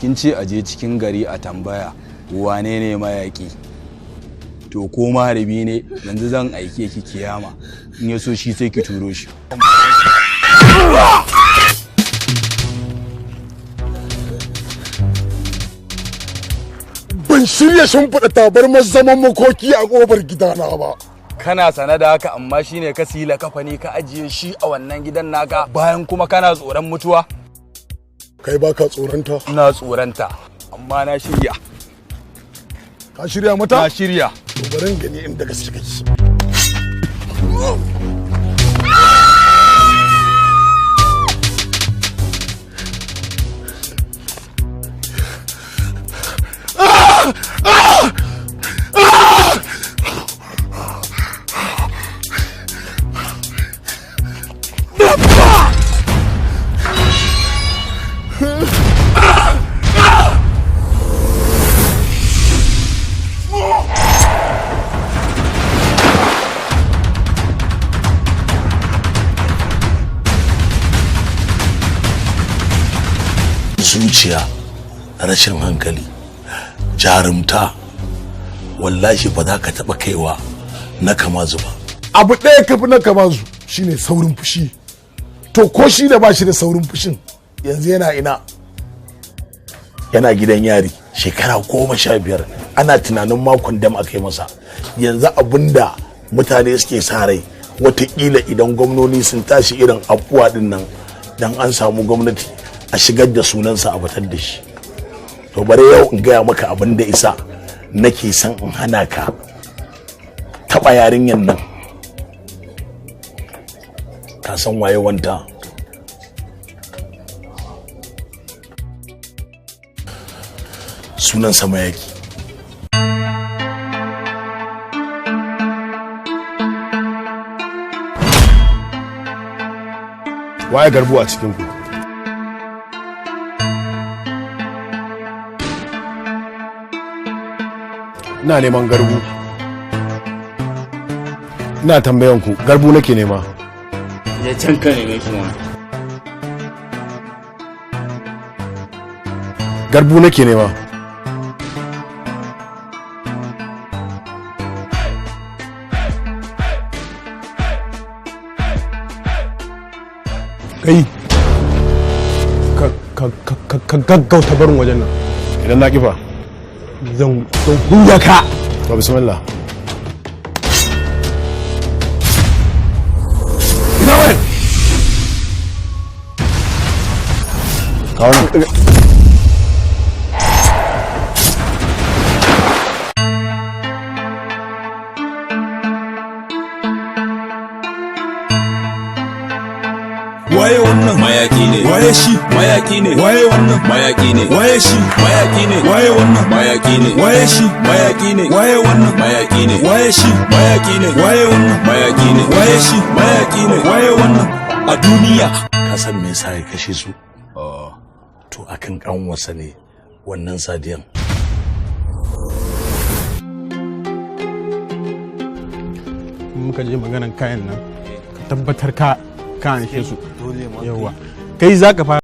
Kin ce a je cikin gari a tambaya wane ne mayaki. To ko maharbi ne, yanzu zan aike ki kiyama. In ya so shi sai ki turo shi. Ban shirya shimfiɗa tabarmar zaman makoki a ƙofar gidana ba. Kana sane da haka, amma shine ka sila kafani ka ajiye shi a wannan gidan naka, bayan kuma kana tsoron mutuwa. Kai baka tsoronta? Ina tsoronta, amma na shirya. Ka shirya mata? Na shirya. To bari in gani inda gaske kake. Zuciya, rashin hankali, jarumta, wallahi ba za ka taɓa kaiwa na kama zuba. Abu ɗaya kafi na kama su shine saurin fushi. To ko shi da ba shi da saurin fushin yanzu yana ina? Yana gidan yari shekara 15, ana tunanin makon dam aka yi masa. Yanzu abinda mutane suke sa rai, watakila idan gwamnoni sun tashi irin abubuwa din nan, dan an samu gwamnati, a shigar da sunansa a fitar da shi. To bari yau in gaya maka abin da isa nake son in hana ka taɓa yarinyan nan. Ka san waye wanta? Sunansa Mayaki. Waye Garbu a cikin ku? Ina neman Garbu. Ina tambayan ku, Garbu nake nema. Ya can ka neme shi ma. Garbu nake nema. Kai, ka gaggauta barin wajen nan. Idan na kifa? Zan huya ka. To bismillah. Ina wani kawo nan. Waye wannan? Mayaki ne. Waye shi? Mayaki ne. Waye wannan? Mayaki ne. Waye shi? Mayaki ne. Waye wannan? Mayaki ne. Waye shi? Mayaki ne. Waye wannan? Mayaki ne. Waye shi? Mayaki ne. Waye wannan? Mayaki ne. Waye shi? Mayaki ne. Waye wannan a duniya? Ka san me yasa ya kashe su? To akan kanwarsa ne, wannan Sadiyan. Muka je maganan kayan nan, ka tabbatar ka anshe su. Yawa, kai za ka fara.